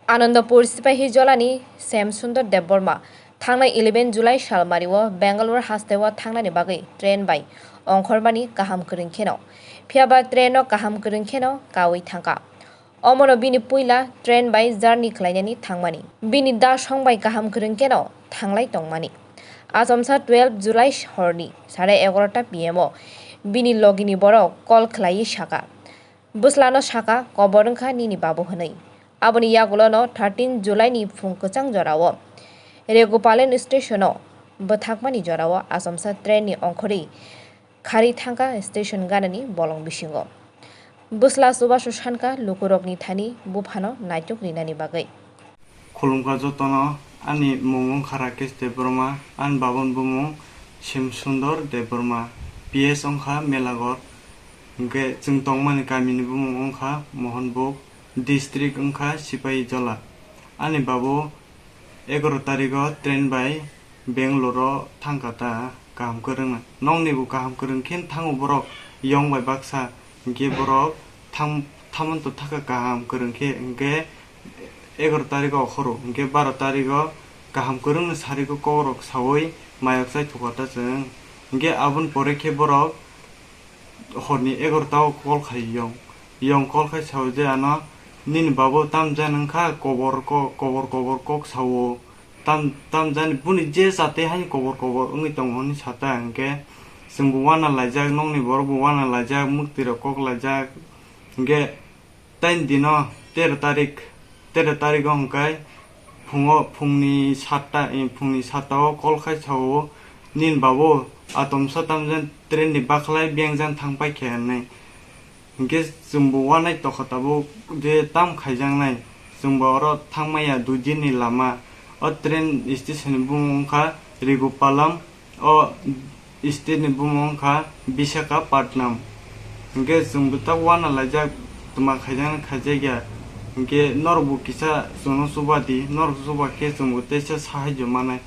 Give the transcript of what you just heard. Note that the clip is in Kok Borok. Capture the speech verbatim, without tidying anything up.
Anandapur Sipahi Jolani Shyam Sundar Debbarma thangnai eleven July salmario Bangalore hasteo thangnani bagwi train bai ongkhormani kaham kwrwng kheno, phiyaba train no kaham kwrwng kheno kawi thangkha. Omono bini puila train bai journey khlainani thangmani. Bini da song bai kaham kwrwng kheno thanglai tongmani. Achomsa twelve July horni sare egarota P M o bini logini borok call khlaiwi sakha, "Bwslano sakha, kobor wngkha nini babu," hwnwi. Aboni yagulono thirteen July ni phung kwchang jorao Regupalan station o bwthakmani jorao achomsa train ni ongkhorwi kharwi thangkha station ganani bolong bisingo. Bwsla chubachu sankha lukurokni thani buphano naitok rinani bagwi. Khulumkha jotono, ani mung wngkha Rakesh Debbarma, ani baboni bumung Shyam Sundar Debbarma, P S wngkha Melaghor, hwnkhe chwng tongmani kamini bumung wngkha Mohanbug, district wngkha Sipahijola. Ani babu egaroh tarigo train bai Bangalore o thangkha ta kaham kwrwngno. Nokni bo kaham kwrwng khe thango borok yong bai baksa, hwnkhe borok tham-, thaman to thaka kaham kwrwng khe, hwnkhe egaroh tarigo okhoro, hwnkhe baroh tarigo kaham kwrwngno sarigo kokrok sawi mayok chai thukha ta chwng. Hwnkhe aboni pore khe borok horni egaroh ta o call khai yong. Yong call khai sao je ano, "Nini babu tamjani wngkha, kobor ko-, kobor kobor kok sao. Tam, tamjani buni je jate haino kobor kobor wngwi tongo," hwnwi sata hwnkhe chwngbo uana laijak, nokni borokbo uana laijak, mwktwirok kok laijak. Hwnkhe tei dino tero tarik, tero tarigo hwnkhe phungo, phungni satta, eh, phungni satta o call khai sao, "Nini babu atomsa tamjani train ni bakhlai bengjan thang paikha," hwnwi. Hwnkhe chwngbo uanai tokha tabuk je tam khaijaknai, chwngbo oro thangmaya dui din ni lama. O train station ni bumung wngkha Regupalam, o state ni bumung wngkha Visakhapatnam. Hwnkhe chwngbo ta uana laijak, twma khaijaknai khaijakya. Hwnkhe norokbo kisa chwngno chuba di, norok chuba khe chwngbo teisa sahajyo manai.